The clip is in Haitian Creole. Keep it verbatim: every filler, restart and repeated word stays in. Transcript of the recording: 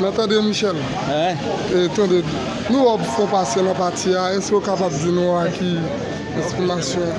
Mwen tande Michel. E tande, nou wè w fè w pase nan pati a, èske w kapab di nou a ki estimation?